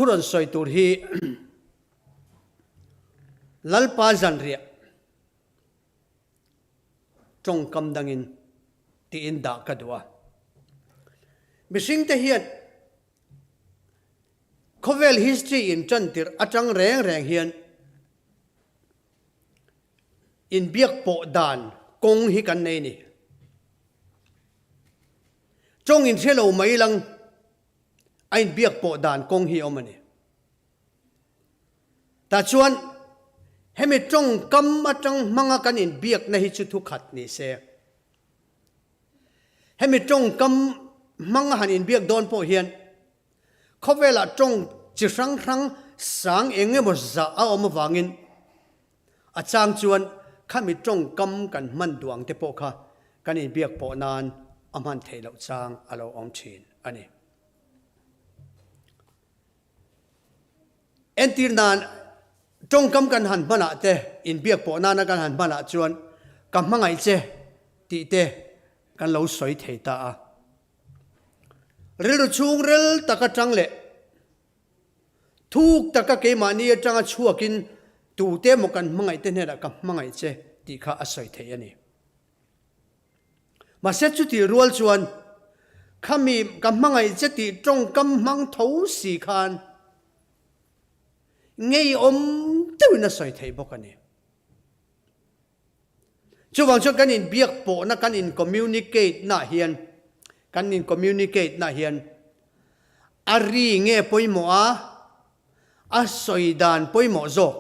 Thu rawn sawi tur hi Lalpa zanriah tawngkam dangin tiin dah ka duh a. Mihringte hian khawvel history in tan tirh atang reng reng hian inbiak pawh dan kawng hi kan nei a ni. Tawng inhre lo mai lang. A inbiak pawh dan kawng hi a awm a ni. Tah chuan hemi tawngkam atang hmanga kan inbiakna hi chu thukhat ni se. Hemi tawngkam hmanga han inbiak dawn pawh hian khawvelah tawng chi hrang hrang sang eng emaw zah a awm avangin a chang chuan khami tawngkam kan hman duang te pawh kha kan inbiak pawh nan a hman theih loh chang a lo awm thin a ni. Entir nan tawngkam kan han hmanah te, inbiak pawh nana kan han hmanah chuan ka hmangaih che tih te kan lo sawi thei ta a. Rilru chhungril tak atang leh Thuk taka keimahni atanga chhuakin tute emaw kan hmangaih te hnenah ka hmangaih che tih kha a sawi theih a ni. Mahse chutih rual chuan khami ka hmangaih che tih tawngkam hmang tho si khan ngeiawm deuhin a sawi theih bawk a ni. Chuvang chuan kan inbiak pawhna, kan in-communicate na hian, kan in-communicate na hian a ri nge pawimawh a, a sawi dan pawimawh zawk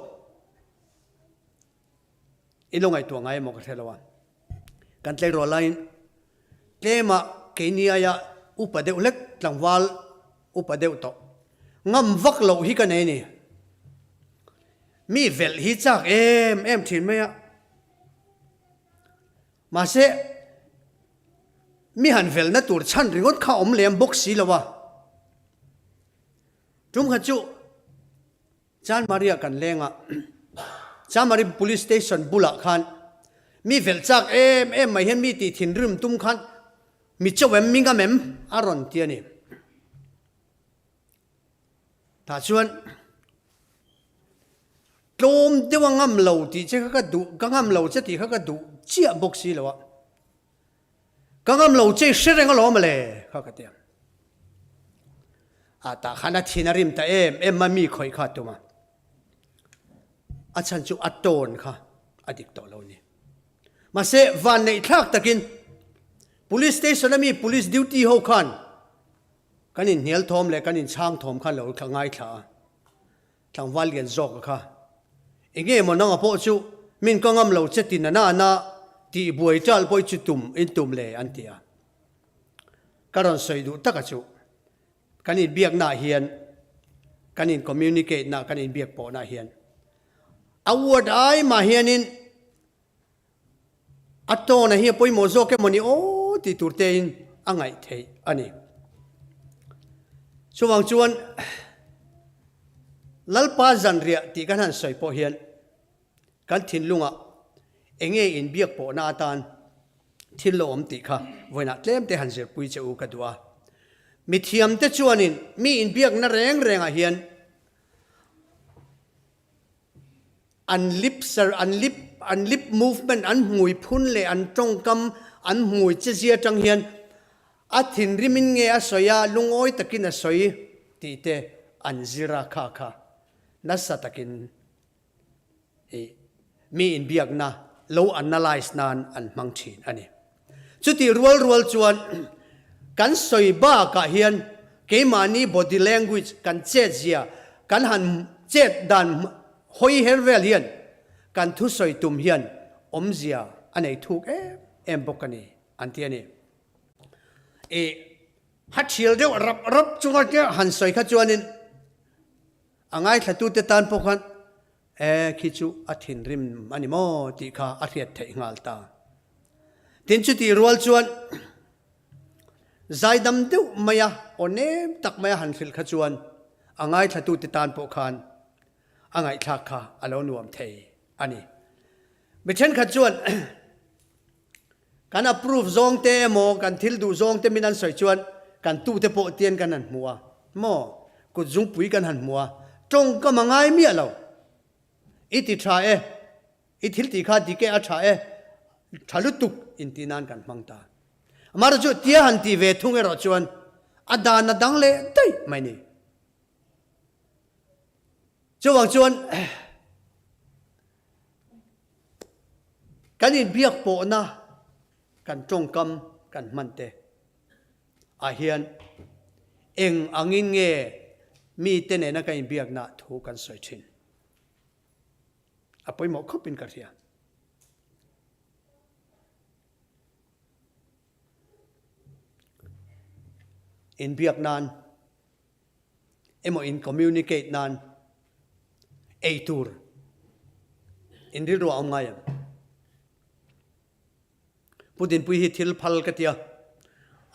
i lo ngaihtuah ngai emaw ka hre lo a. Kan tleirawl laiin tlema keini aia upa deuh hlek tlangval upa deuh tawh ngam vak loh hi ka nei a ni. Mi velh hi chak em em thin mai a. Mahse, mi han velhna tur chhan ringawt kha awm lem bawk si lo a. Tum kha chu Chanmaria kan leng a, Chanmari Police Station bulah khan mi velh chak em em mai hian mi tih thinrim tum khan mi chauh em mi ngam em a rawn ti a ni. Tah chuan tlawm deuh a ngam lo tih che kha ka duh, ka ngam lo che tih kha ka duh chiah bawk si lo a. Ka ngam lo che i hre reng alawm le kha ka ti a. A tah khan a thin a rim ta em em a mi khawih kha a tum a. A chhan chu a tawn kha a dik tawh lo a ni. Mahse vanneih thlak takin Police Station a mi Police duty ho khan Kan inhnial thawm leh kan inchhang thawm kha lo thla ngaithla a, tlangval lian zawk a kha, Enge maw nanga pawh chu min ka ngam lo che tin a na na tih buai ṭal pawh i chu tum in tum le an ti a. Ka rawn sawi duh taka chu kan inbiaknaah hian kan in communicate na kan inbiak pawhnaah hian a word ai mah hianin A tawna hi a pawimawh zawk emaw ni aw tih tur tein a ngaih theih a ni. Chuvang chuan Lalpa zanriah tih kan han sawi pawh hian kan thinlungah eng nge inbiak pawhna atan thil lo awm tih kha vawiinah tlem te han zirpui che u ka duh a. Mithiamte chuanin mi inbiakna reng rengah hian An lip ser, an lip, an lip movement, an hmui phun leh an tawngkam, an hmui chezia atang hian a thinrimin nge a sawi a, lungawi takin a sawi tih te an zir a kha kha nasa takin i mi inbiakna lo analyse nan an hmang thin a ni. Chutih rual rual chuan kan sawi bakah hian keimahni body language kan chetzia kan han chet dan hawi her vel hian kan thusawi tum hian awmzia a nei thuk em em bawk a ni an ti a ni. I ha thial deuh rap rap chunga han sawi kha chuanin a ngaithlatute tan pawh khan E, khi chu a thinrim a ni maw tih kha a hriat theih nghal ta. Tin chutih rual chuan zaidam deuh maia aw nem tak maia han hrilh kha chuan a ngaithlatute tan pawh khan a ngaihthlak kha a lo nuam thei a ni. Mi thenkhat chuan Kan approve zawng te emaw kan thil duh zawng te min an sawi chuan kan tute pawh tian kan han hmu a maw? Kut zungpui kan han hmu a, tawngkam a ngai miah lo. I ti tha e, i thil tih kha dik e, a tha e, tha lutuk intih nan kan hmang ta. Amaherawhchu tia han tih ve thung erawh chuan a dan a dang leh daih mai ni. Chuvang chuan kan inbiak pawhna kan tawngkam kan hman te ah hian eng angin nge mite nena kan inbiakna thu kan sawi thin. A pawimawh khawpin ka hria. Inbiak nan emaw in communicate nan ei tur in rilru a awm ngai em? Pu Dinpui hi thil phal ka tia,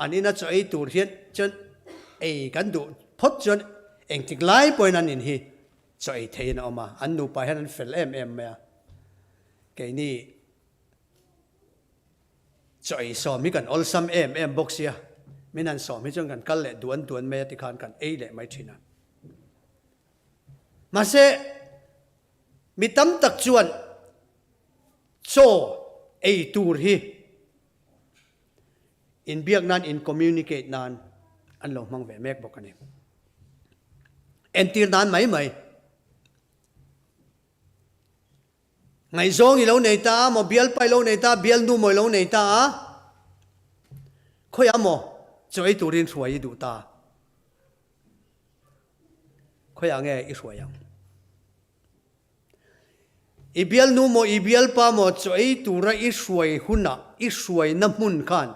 an ina chaw ei tur hian chuan ei kan duh phawt chuan engtik lai pawhin an in hi chaw ei theiin a awm a, an nupa hian an fel em em mai a, keini Chaw ei sawm hi kan awlsam em em bawk sia, min han sawm hi chuan kan kal leh duan duan mai a tikhan kan ei leh mai thin a. Mahse, mi tam tak chuan chaw ei tur hi inbiak nan, in communicate nan an lo hmang ve mek bawk a ni. Entir nan mai mai. Ngaihzawng i lo nei ta a maw, bialpa i lo nei ta a, bialnu maw i lo nei ta a, khawiah maw chaw ei turin hruai i duh ta? Khawiah nge i hruai ang? I bialnu maw, i bialpa maw chaw ei tura i hruai hunah, i hruaina hmun khan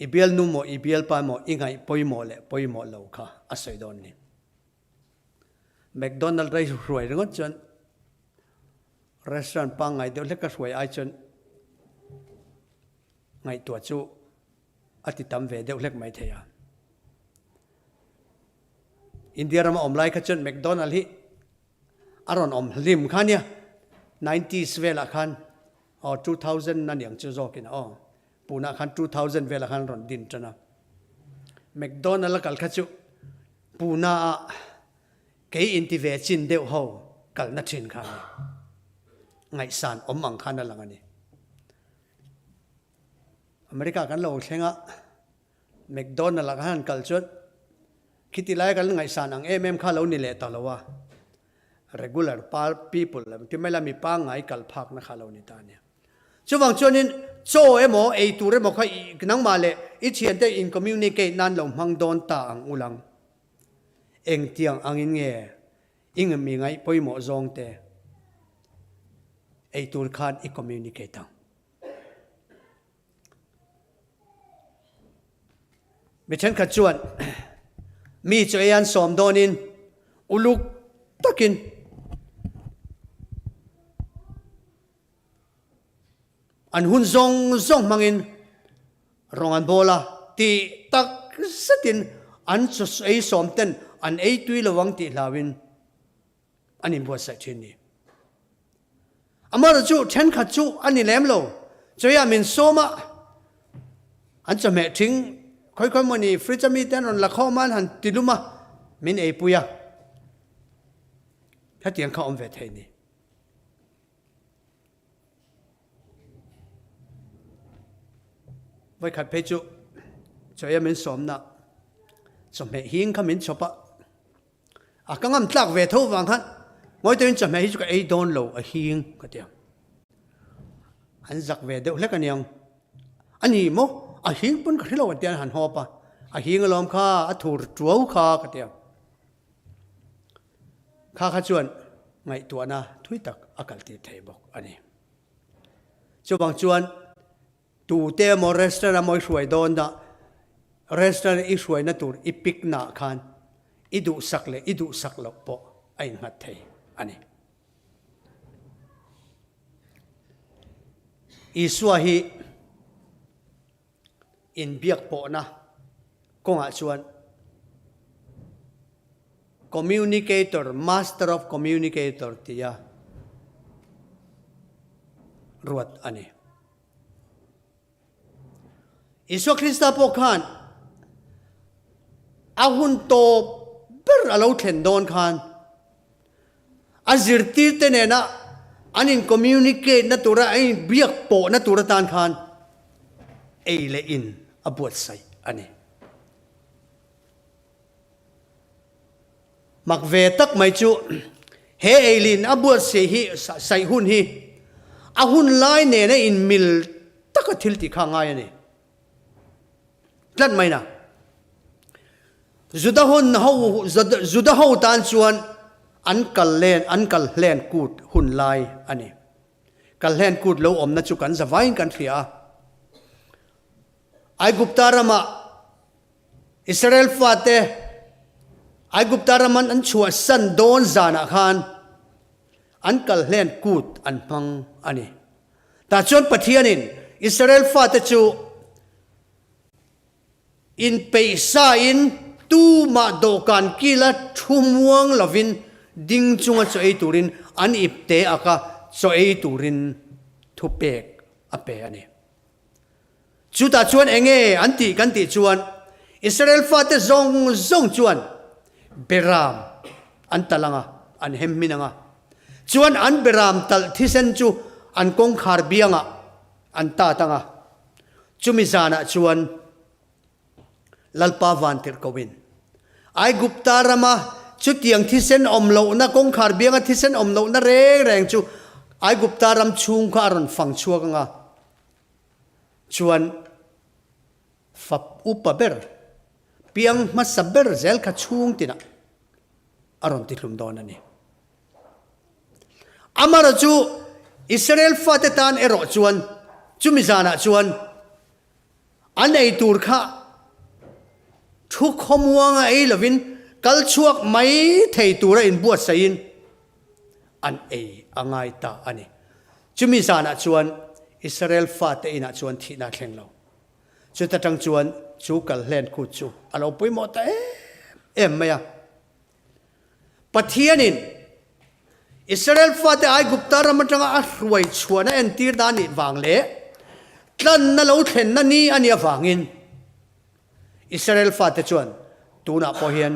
i bialnu maw, i bialpa maw i ngaih pawimawh leh pawimawh lo kha a sawi dawn ni. McDonald a hruai ringawt chuan restaurant pangngai deuh hlek a hruai ai chuan ngaihtuah chu a ti tam ve deuh hlek mai thei a. India rama awm lai kha chuan McDonald hi a rawn awm hlim kha nia 90s velah khan aw 2000 aniang chu zawkin aw Punah khan 2000 velah khan rawn din tan a. McDonald a kal kha chu Puna ah kei inti ve chin deuh ho kalna thin kha a ni. Ngaihsan awm ang khan a lang a ni. America kan lo thleng a, McDonald ah khan han kal chuan khiti laia kan ngaihsan ang em em kha lo ni leh ta lo a. Regular people ti mai la mi pangngai kal phakna kha lo ni ta a nia. Chuvang chuanin chaw emaw ei tur emaw kha nangmah leh i thiante in communicate nan lo hmang dawn ta ang ulang. Engtiang angin nge i mi ngaih pawimawh zawngte ei tur khan i communicate ang. Mi thenkhat chuan mi chu ei an sawm dawnin uluk takin An hun zawng zawng hmangin rawng an bawl a, tih tak zetin an chaw ei sawm ten an ei tui lo ang tih hlauin an inbuatsaih thin ni. Amaherawhchu thenkhat chu a ni lem lo, chawia min sawm a, an chawhmeh thing khawi khawi maw ni fridge ami te an rawn la khawm a, an han ti lum a, min eipui a, hetiang kha awm ve thei ni. Vawikhat phei chu chawia min sawmna chawhmeh hing kha min chhawp a, a ka ngam tlak ve tho vang khan ngawi tawhin chawhmeh hi chu ka ei dawn lo a hing ka ti ang. An zak ve deuh hlek aniang. A ni maw? A hing pawn ka hre lo a ti a han hawp a, a hing alawm kha a thur tuau kha ka ti ang. Kha kha chuan ngaihtuahna thui tak a kaltir thei bawk a ni. Chuvang chuan tute emaw restaurant emaw i hruai dawn dah, restaurant i hruaina tur i pick naah khan i duhsak leh i duhsak loh pawh a innghat thei a ni. Isua hi inbiak pawhna kawngah chuan Communicator, Master of Communicator tia ruat a ni. Isua Krista pawh khan A hun tawp ber a lo thlen dawn khan a zirtirte nena an in communicate na tura an in biak pawh na tur atan khan ei leh in a buatsaih a ni. Mak ve tak mai chu he ei leh in a buatsaih hi saih hun hi a hun lai nena in mil taka thil tih kha a ngai a ni. Tlat mai na. Juda hun ho Juda ho tan chuan an kal len an kal hlen kut hun lai a ni. Kal hlen kut lo awmna chu kan zavaiin kan hria a. Aigupta rama Israel fate Aigupta raman an chhuahsan dawn zanah khan an kal hlen kut an hmang a ni. Tah chuan Pathianin Israel fate chu inpeihsain tumah dawhkan kila thu muang lovin ding chunga chaw ei turin an ipte aka chaw ei turin thupek a pe a ni. Chutah chuan enge an tih kan tih chuan Israel fate zawng zawng chuan beram an talh ang a, an hem hmin ang a. Chuan an beram talh thisen chu an kawngkhar biangah an tat ang a. Chumi zanah chuan Lalpa vantirhkohin Aigupta rama chutiang thisen awm lohna kawngkhar bianga thisen awm lohna reng reng chu Aigupta ram chhung kha a rawn fang chhuak ang a. Chuan fap upa ber, piang hmasa ber zel kha chhung tinah a rawn tihlum dawn a ni. Amarawh chu Israel fate tan erawh chuan chumi zanah chuan an ei tur kha thu khawmuanga ei lovin kal chhuak mai thei tura inbuatsaihin an ei a ngai ta a ni. Chumi zanah chuan Israel fate inah chuan thihna a thleng lo. Chuta tang chuan chu kalhlen kut chu a lo pawimawh ta em em mai a. Pathianin Israel fate Aigupta ram atanga a hruai chhuahna entir dan nih vang leh tlanna lo thlenna ni a nih avangin Israel fate chuan tunah pawh hian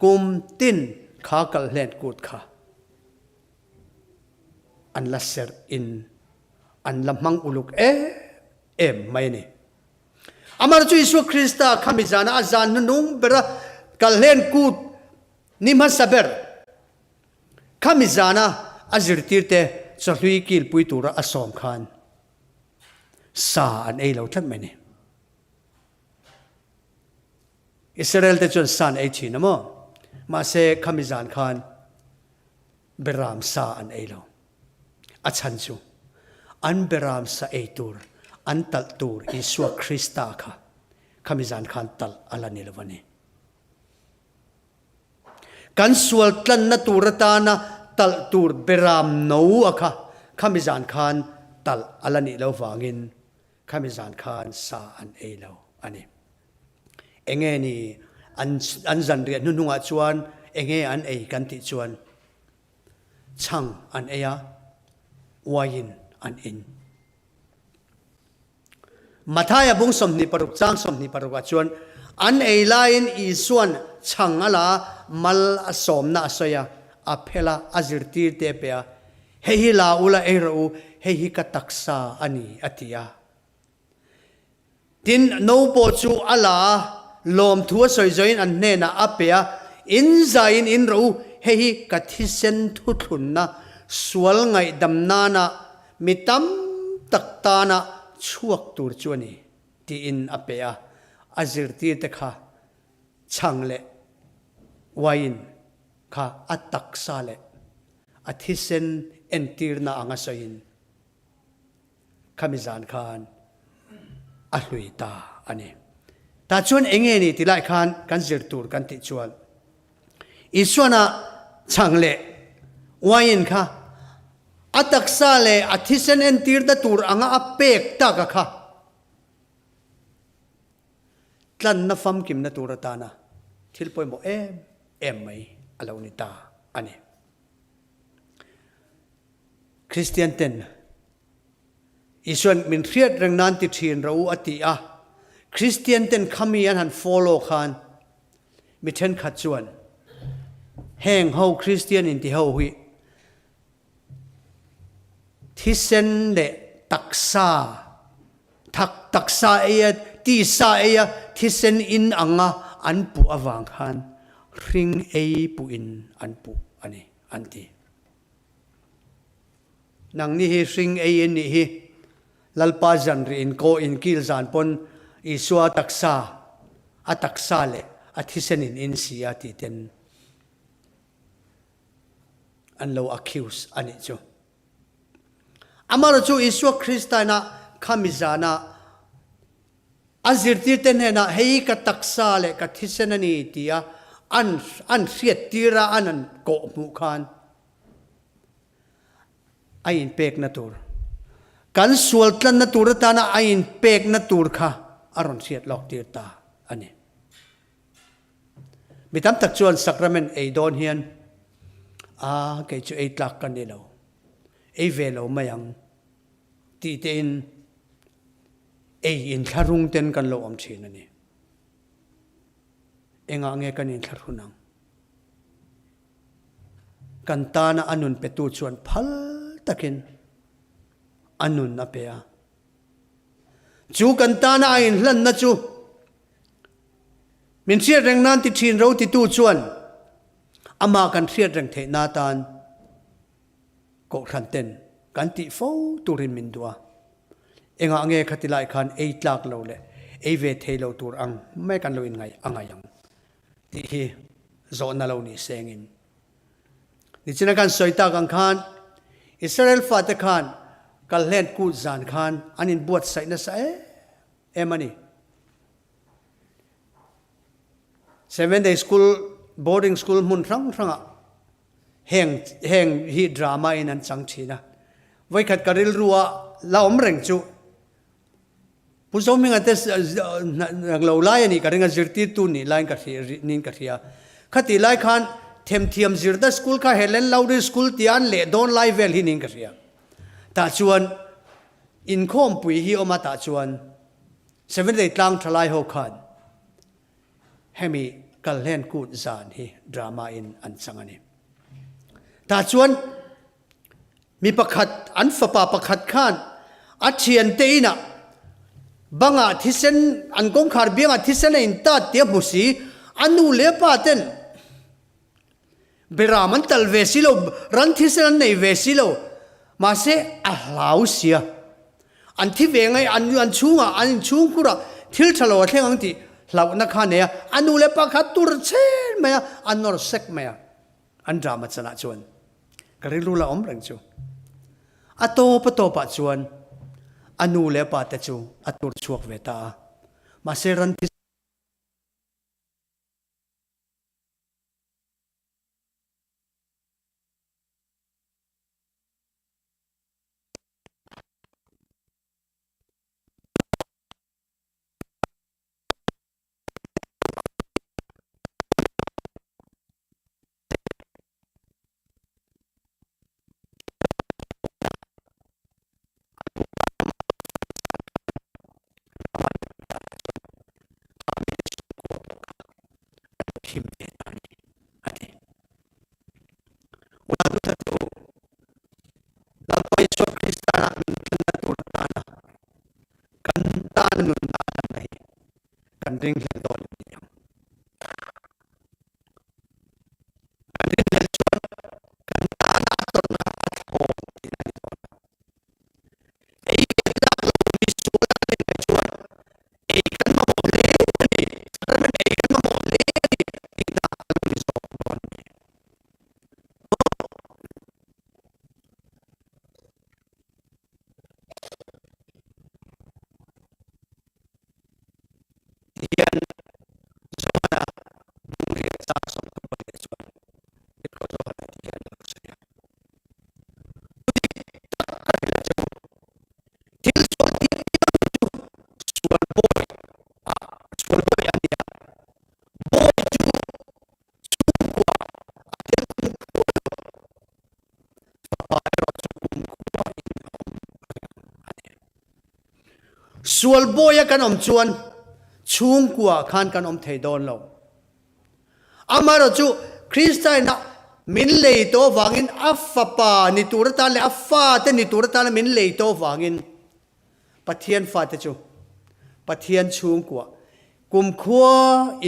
kum tin kha kalhlen kut kha an la serh in an la hmang uluk em em mai a ni. Amah chu Isua Krista khami zana a zan hnunung bera kalhlen kut ni hmasa ber khami zana a zirtirte chawhlui kilpui tura a sawm khan sa an ei lo tlat mai a ni. Israel te chuan sa an ei thin a maw? Mahse khami zan khan Beram sa an ei lo. A chhan chu an beram sa ei tur, an talh tur Isua Krista kha khami zan khan talh a la ni lo a ni. Kan sual tlanna tur atana talh tur beram no a kha khami zan khan talh a la nih lo vangin khami zan khan sa an ei lo a ni. Enge ni an an zanriah hnuhnungah chuan enge an ei kan tih chuan chhang an ei a, uaiin an in. Mathaia bung 26 chang 26 ah chuan an ei laiin Isuan chhang a la a, mal a sawmna a sawi a, a phel a, a zirtirte a pe a, Hei hi la ula ei rawh u, hei hi ka taksa a ni a ti a. Tin, no pawh chu a la a, lawmthu a sawi zawhin an hnenah a pe a, In zaiin in rawh u, hei hi ka thisen thuthlunna, sual ngaihdam nana mi tam tak tana chhuak tur chu a ni, tiin a pe a. A zirtirte kha chhang leh uaiin kha a taksa leh a thisen entirna anga sawiin, Khami zan khan a hlui ta a ni. Tah chuan eng nge ni ti lai khan kan zir tur kan tih chuan Isuana chhang leh uaiin kha a taksa leh a thisen entirna tur anga a pek tak a kha tlanna famkimna tur atana thil pawimawh em em mai a lo ni ta a ni. Kristian ten Isuan min hriat reng nan ti thin rawh u a ti a, Kristian ten khami an han follow khan. Mi thenkhat chuan heng ho Kristian inti ho hi thisen leh taksa thak taksa eia tisa eia thisen in anga an puh avang khan hring ei puhin an puh a ni an ti. Nangni hi hring ei in nih hi Lalpa zanrih in kaw in kil zan pawn Isua taksa a taksa leh a thisen in in si a ti ten an lo accuse a nih chu. Amaherawhchu chu Isua Krista ina khami zana a zirtirte hnenah hei ka taksa leh ka thisen a ni tia an an hriattir a an an kawh hmuh khan a inpekna tur kan sual tlanna tur atana a inpekna tur kha a rawn hriat lawk tir ta a ni. Mi tam tak chuan sacrament ei dawn hian a kei chu ei tlak ka ni lo, ei ve lo mai ang tih tein ei inthlahrung ten kan lo awm thin a ni. Engah nge kan inthlahrun ang? Kan tana a nun petu chuan phal takin a nun a pe a. Chu kan tana a inhlanna chu Min hriat reng nan ti thin ro titu chuan amah kan hriat reng theih na tan kohhran ten kan tih fo turin min duh a. Engah nge khati lai khan ei tlak lo leh ei ve thei lo tur ang mai kan lo inngaih a ngai ang tih hi zawhna lo ni sengin. Nichina kan sawi tak ang khan Israel fate khan Kalhlen kut zan khan an inbuatsaih nasa em em a ni. Seventh Day School boarding school hmun hrang hrangah heng heng hi drama in an chang thin a. Vawikhat ka rilru a la awm reng chu Pu Zohminga te lo lai a nih ka ring a, zirtirtu nih laiin ka hria niin ka hria. Khatih lai khan themthiam zirna school kha Helen Lowry School tia an leh dawn lai vel hi niin ka hria. Tah chuan inkhawmpui hi awm a tah chuan Seventh Day tlang tha lai ho khan hemi Kalhlen Kut zan hi drama in an chang a ni. Tah chuan mi pakhat an fapa pakhat khan a thiante inah bangah thisen an kawngkhar biangah thisen a intat tih a hmu si, a nu leh a pa ten Beram an tal ve si lo, ran thisen an nei ve si lo. Mahse, a hlau sia. An thi ve ngai, an an chhungah, an inchhungkhurah thil tha lo a thleng ang tih hlauhna kha a nei a. A nu leh pa kha tur chen mai a, a nawr sek mai a. An drama chanah chuan ka rilru la awm reng chu. A tawp a tawpah chuan a nu leh a pa te chu a tur chhuak ve ta a. Mahse, ran thisen. Him ve ta ni a ti. Unau thatu Lalpa Isua Krista ah min tlanna tur atana kan tan nunna hlanna hi kan ringhlel dawn em ni ang? Kan ringhlel chuan kan tana a tawrhna a thlawm tihna a ni dawn a. Ei ve tlak lo mi sual a nih mai chuan ei kan mamawh hle a ni, sacrament ei kan mamawh hle a ni tihna a lo ni zawk dawn a ni. Tihian Johana bungriah chang 30 leh chuan Petro Johana tihian a lo sawi a. Thudik tak ka hrilh a che u, thil sual tih piang chu sual bawi ah sual bawi a ni a, bawi chu chhungkua a tel kumkhua lo, fapa erawh chu kumkhua in a awm reng a ni. Sual bawia kan awm chuan chhungkua khan kan awm thei dawn lo. Amaherawhchu, Krista ina min lei tawh avangin a fapa ni tur atan leh a fate ni tur atana min lei tawh avangin Pathian fate chu Pathian chhungkua kumkhua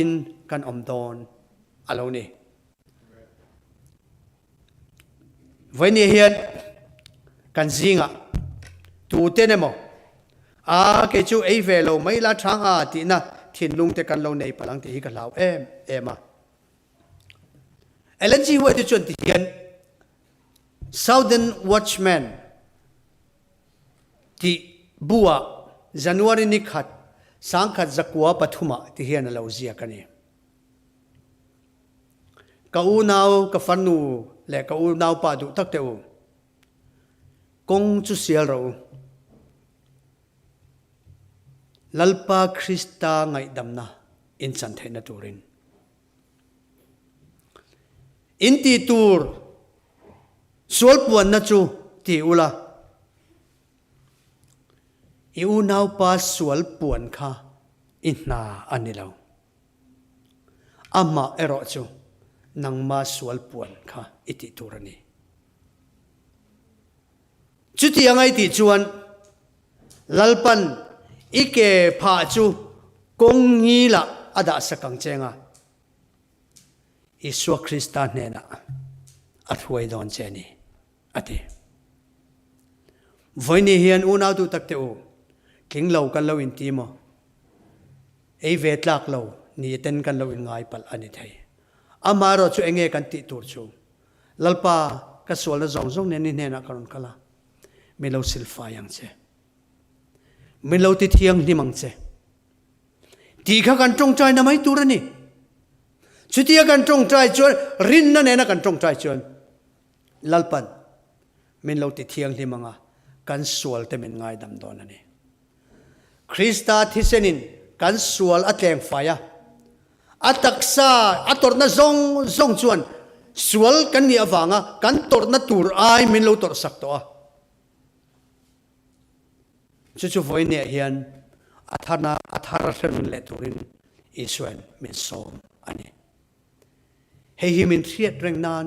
in kan awm dawn a lo ni. Vawinia hian kan zingah tuten emaw a kei chu ei ve lo mai la thang a tihna thinlung te kan lo nei palh ang tih hi ka hlau em em a. Ellen G. White te chuan ti hian Southern Watchman tih bu ah January ni khat sangkhat zakua pathumah ti hian a lo ziak a ni. Ka unau, ka farnu leh ka unaupa duh tak teh u. Kawng chu sial rawh u. Lalpa Krista ngaihdamna in chan theihna turin. In tih tur sual puanna chu ti ula, i unaupa sual puan kha i hna a ni lo. Amah erawh chu nangma sual puan kha i tih tur a ni. Chutiang a i tih chuan Lalpan i ke phah chu kawng ngilah a dah sak ang che nga, Isua Krista hnenah a hruai dawn che a ni, a ti. Vawiini hian unau duh tak teh u, tling lo kan lo inti maw? Ei ve tlak lo ni ten kan lo inngai palh a ni thei. Amaherawh chu enge kan tih tur chu? Lalpa, ka sualna zawng zawng nen i hnenah ka rawn kal a, min lo silfai ang che. Min lo ti thianghlim ang che. Tih kha kan tawngtaina mai tur a ni. Chutia kan tawngtai chuan, rinna nena kan tawngtai chuan, Lalpan min lo ti thianghlim ang a, kan sualte min ngaidam dawn a ni. Krista thisenin kan sual a tleng fai a, a taksa a tawrhna zawng zawng chuan sual kan nih avanga kan tawrhna tur ai min lo tawrhsak tawh a. Chu chu vawiinniah hian a tharna a thar hre leh turin Isuain min sawm a ni. Hei hi min hriat reng nan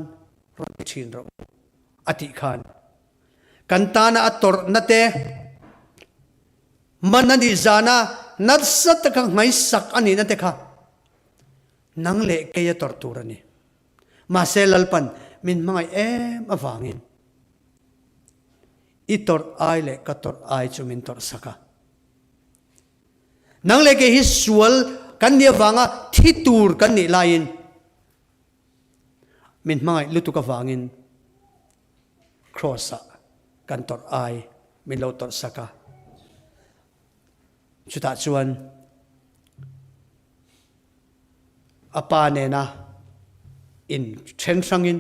rawn ti thin rawh u, a tih khan kan tana a tawrhna te man a nih zana nasa taka hmaisak a nihna te kha nang leh kei a tawrh tur a ni. Mahse Lalpan min hmangaih em avangin i tawrh ai leh ka tawrh ai chu min tawrh sak a. Nang leh kei hi sual kan nih avanga thi tur kan nih laiin min hmangaih lutuk avangin Kraws-ah kan tawrh ai min lo tawrh sak a. Chutah chuan a pa nena in then hrangin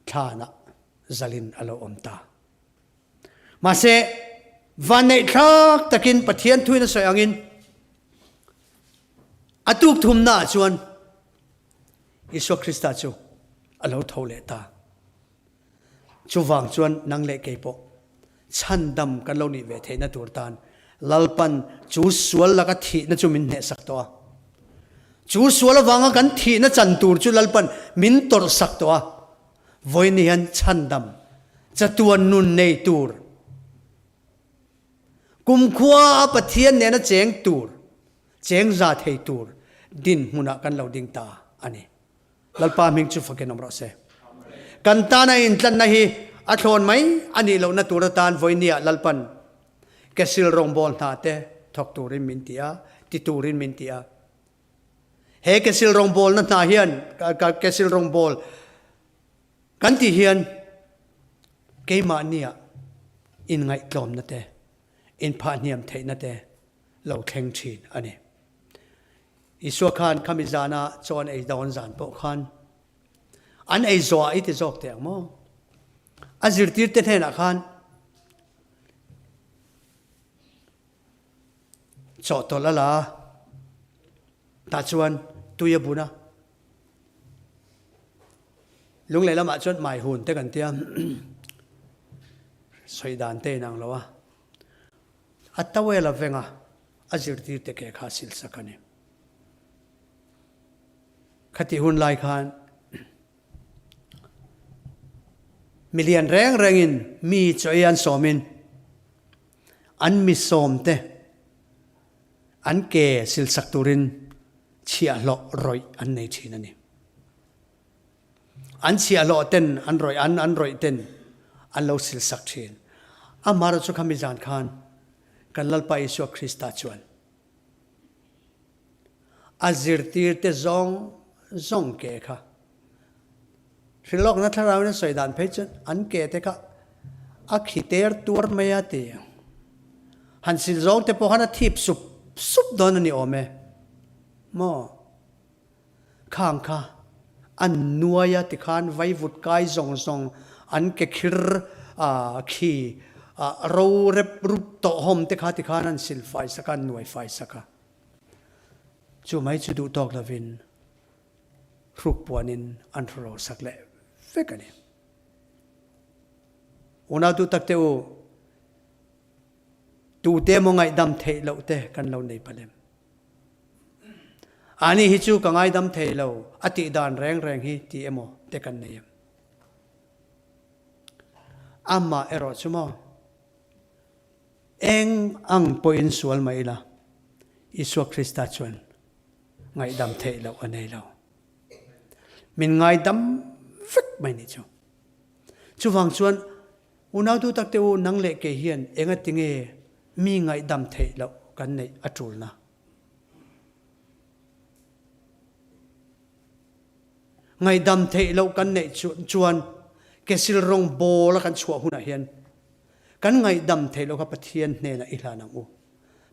thlanah zalin a lo awm ta. Mahse, vanneihthlak takin Pathian thuin a sawi angin a tuk thumnaah chuan Isua Krista chu a lo tho leh ta. Chuvang chuan nang leh kei pawh chhandam kan lo nih ve theihna tur tan Lalpan chu sual laka thihna chu min hnehsak tawh a. Chu sual avanga kan thihna chan tur chu Lalpan min tawrhsak tawh a. Vawiin hian chhandam chatuan nun nei tur, kumkhua a Pathian nena cheng tur, cheng za thei tur dinhmunah kan lo ding ta a ni. Lalpa hming chu fakin awm rawh se. Kan tana intlanna hi a thlawn mai a nih lohna tur atan vawinia Lalpan kesil rawngbawl hna te thawk turin min ti a, ti turin min ti a. He kesil rawngbawlna hna hian, kesil rawngbawl kan tih hian keimahnia inngaihtlawmna te, inphahhniam theihna te lo thleng thin a ni. Isua khan khami zana chaw an ei dawn zan pawh khan an ei zawh ah i ti zawk teh ang maw? A zirtirte hnenah khan Chawhtawlh a la a, tah chuan tui a bun a. Lunglei lamah chuan mai hun te kan tia, sawi dan te inang lo a. A towel a veng a, a zirtirte ke kha a sil sak a ni. Khatih hun lai khan milian reng rengin mi chaw ei an sawmin an mi sawmte an ke silsak turin chhiahhlawh rawih an nei thin a ni. An chhiahhlawh ten an rawih an an rawih ten an lo silsak thin. Amaherawhchu chu khami zan khan kan Lalpa Isua Krista chuan A zirtirte zawng zawng ke kha hrilhawkna thlarauin a sawi dan phei chuan an ke te kha a khi ter tuar mai a ti. Han sil zawng te pawh khan a thip sup sup dawn a ni awm e maw? Khang kha an nuai a tikhan vaivut kai zawng zawng an ke khir khi ro rep rup tawhawm te kha tikhan an sil fai sak a, an nuai fai sak a. Chu mai chu duh tawk lovin hruk puanin an hru ro sak leh vek a ni. Unau duh tak te u, tute emaw ngaihdam theih loh te kan lo nei palem. Ani hi chu ka ngaidam thei lo, a tih dan reng reng hi ti emaw te kan nei em? Amah erawh chu maw, eng ang pawhin sual mah ila, Isua Krista chuan ngaihdam theih loh a nei lo. Min ngaidam vek mai ni chu. Chuvang chuan unautu takte u nang leh kei hian engatinge mi ngaihdam theih loh kan neih a tulna. Ngaihdam theih loh kan neih chuan kesil rawng bawl a kan chhuah hunah hian kan ngaihdam theih loh kha Pathian hnenah i hlan ang u.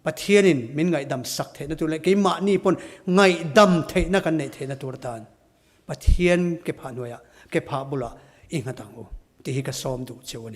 Pathianin min ngaihdam sak theihna tur leh keimahni pawn ngaihdam theihna kan neih theihna tur atan Pathian ke phah hnuaiah, ke phah bulah i nghat ang u tih hi ka sawm duh cheu a ni.